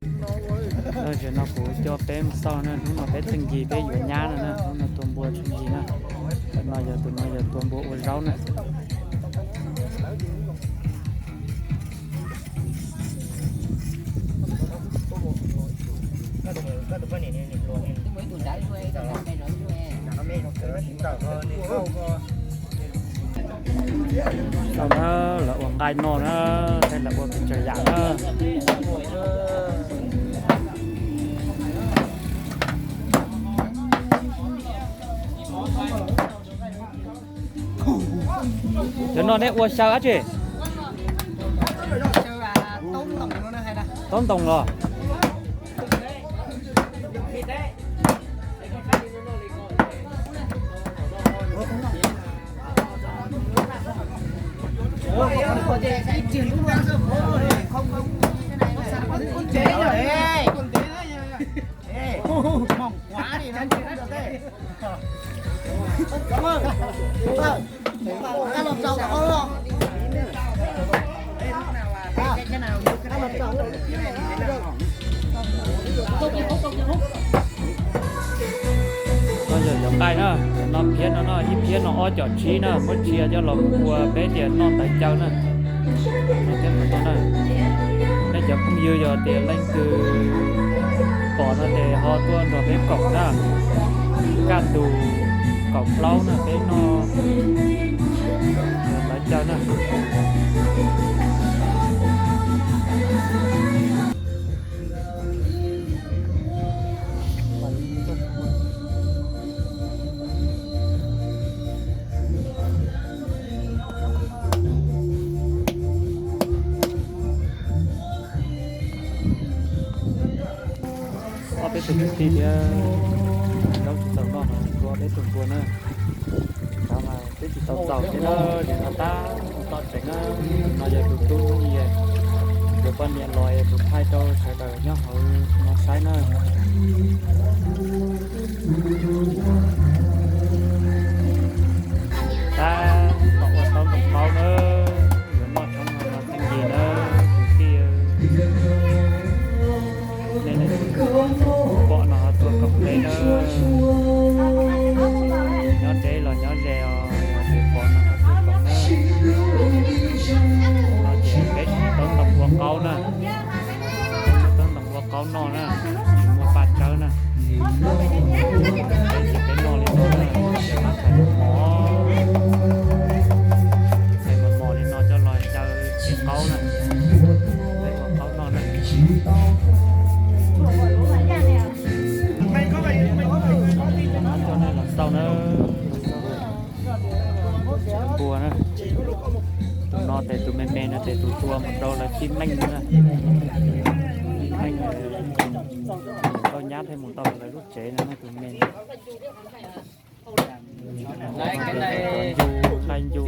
Tam sim no kuv coj peb mus xauj na, hnub no peb txeem ncig peb yuav nyab no na, hnub no tua npua txeem ncig na. Tam no yog tus no yog tua npua ua zaub na. Sau na, lawv ua nqaij noj na, thiab lawv ua pes tsawg yam na. Cov no neb ua xyaw dab tsi? Taub ntoos los? No yog cov nqaij na, no phiab no no, ib phiab no ob com tsib na, muab tsia coj los ua peb tias noj ntawv caw na. No thiab no na. Nej cov phooj ywg yog tias leej twg pom no ces ho tuaj nrog peb koom na. Kaj ntug kaum plaub na peb noj ntawv caw na. Ob peb tug kwv tij thiab, zaub tsis txaus noj mas tua peb tug npua na. Tsis txaus mas twb tsis tau txaus thiab na, ces no tab tom tseem na. No yog tus tub Yis, tus poj niam los tus thaij rau sawv daws nyob hauv no saib na. Tab tom ua taub ntoo qaub na, yuav noj tshoob no no txeeb ncig na, kwv tij. Nej leej twg pom no ho tuaj koom peb na. Nyob deb los nyob ze os, yog tias pom no ho tuaj koom na. No ces peb siv taub ntoo ua qaub na. Peb siv taub ntoo ua qaub noj na, tsis muaj paj tsawb na. Peb ces peb noj li no na, ces peb txhais mos mos, txhais mos mos li no coj los xyaw tsev qaub na. Peb ua qaub noj na. Coj nej los xauj na. Npua na. Tus no ces tus me me no ces tus tua mus rau lawv tib neej na. Tib neej, tau nyab thiaj mus tau lawv lub tsev no na, tus me. Nqaij ncu, nqaij ncu,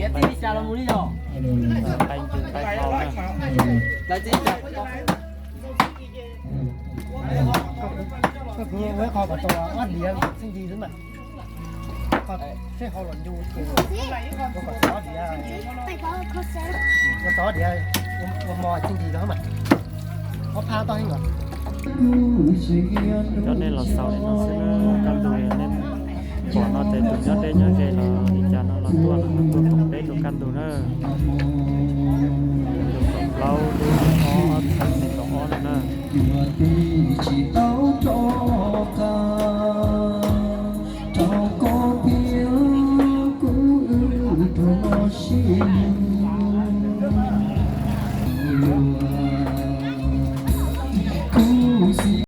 nqaij ncu, nqaij hlau na. Koj kuv ua ib qho kom tau ob diav txheej nti xwb mas. Koj seb hau los ncu ces ua kom tau ob diav, ua tau ob diav, ua mos txheej nti rau mas. Ob phab toj heev os. Coj nej los xaus li no xwb na, kaj ntug nej pom no ces tus nyob deb nyob ze los li cas no los tuaj no tuaj koom peb rau kaj ntug na. Kaj ntug kaum plaub lub ob txhiab nees nkaum ob no na. Yuav teb tsis tau rov qab rau koj thiab kuv wb rau no sib hlub.